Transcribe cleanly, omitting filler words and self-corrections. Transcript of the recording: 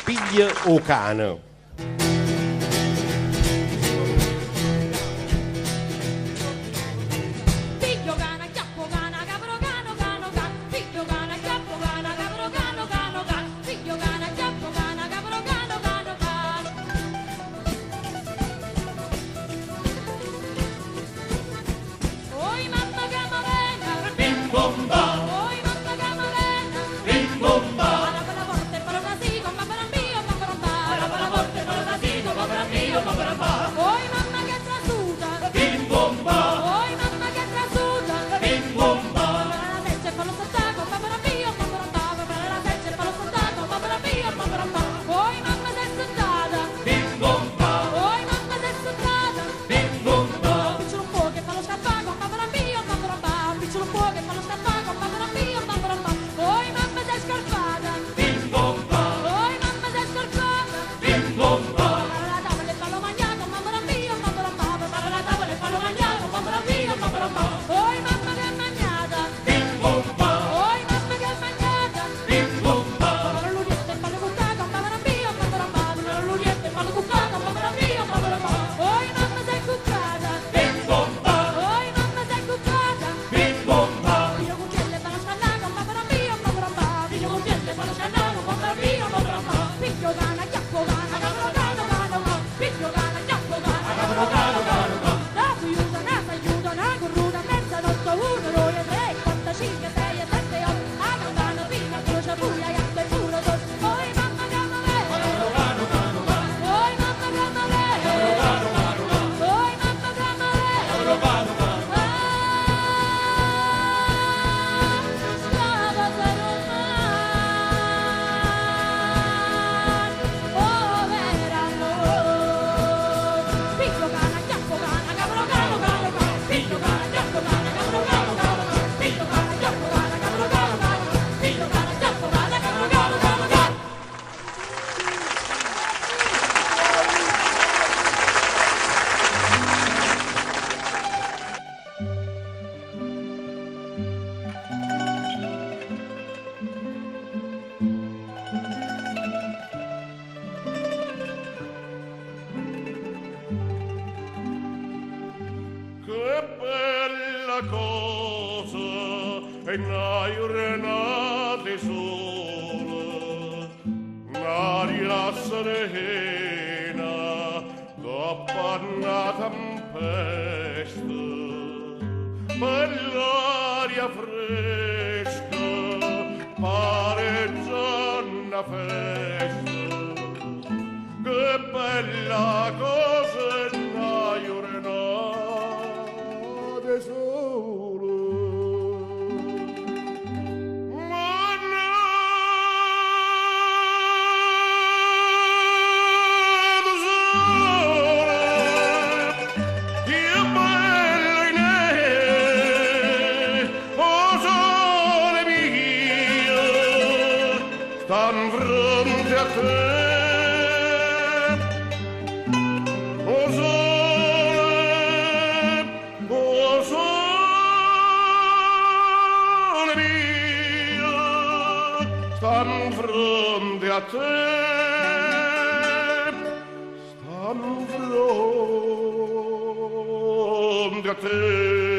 Piglia 'o cane. Piglio cane, acchiappo cane, capro cano, cano, can. Piglio cane, acchiappo cane, capro cano, cano, can. Piglio cane, acchiappo cane, capro cano, cano, can. Oi mamma che m'avena, Bim bomba, oi mamma che m'avena. bim bomba. Arapa la porta e fallo trasì, con papà mio, papà. Arapa la porta e fallo trasì, con papà mio, papà. Oi mamma che è trasuta, Bim bomba, oi mamma che è trasuta. bim bomba. Prepara la seggia e fallo saltare con papà mio, papà. Prepara la seggia e fallo saltare con papà mio, papà. Oi mamma sei sentata, Bim bomba, oi mamma sei sentata. bim bomba. Piccolo un po' che fallo scappare con papà mio, papà. Piccolo un po' che fallo scappare con papà mio, papà. Oi mamma sei scarpata, Bim bomba, oi mamma sei scarpata. bim bomba. Prepara la tavola e fallo mangiare con mamma mia, mamma papà. Prepara la tavola e fallo mangiare con mamma mia, mamma papà. Oi mamma che è mangiata, Bim bomba, oi mamma che è mangiata. bim bomba. Prepara l'urietto e fallo cuccare con mamma mia, mamma papà. Prepara l'urietto e fallo cuccare con mamma mia, mamma papà. Oi mamma sei cuccata, Bim bomba, oi mamma sei cuccata. bim bomba. Figlio con pielle fanno scannare con mamma mia, mamma papà. Figlio con pielle fanno scannare con mamma mia, mamma papà. Figlio cana, chiappo cana, capro cano, cano, cano. Figlio cana, chiappo cana, capro cano, cano, cano. Na aiuta, na s'aiuta, na corruta, mezzanotte, 1, 2, 3, 4, 5, 6, 7, 8. A campana fino a croce buia, iatta e pure tos. Oi mamma chiama me. Oi mamma chiama me. Oi mamma chiama me. Ah, schiava Saruman, oh vera amor. Picchio cana, chiappo cana, capro cano, cano, cano. Picchio cana, chiappo cana, capro cano, cano, cano. Picchio cana, chiappo cana, capro cano, cano, cano. Picchio cana, chiappo cana, capro cano, cano, cano. Che bella cosa è una giornata sola, un'aria serena dopo una tempesta, bell'aria fresca pare già una festa. Che bella cosa è una giornata sola. Ma non sola, più bello in me, o sole mio, sta in fronte a te. O sole, o sole mio, sta in fronte a te, sta in fronte a te.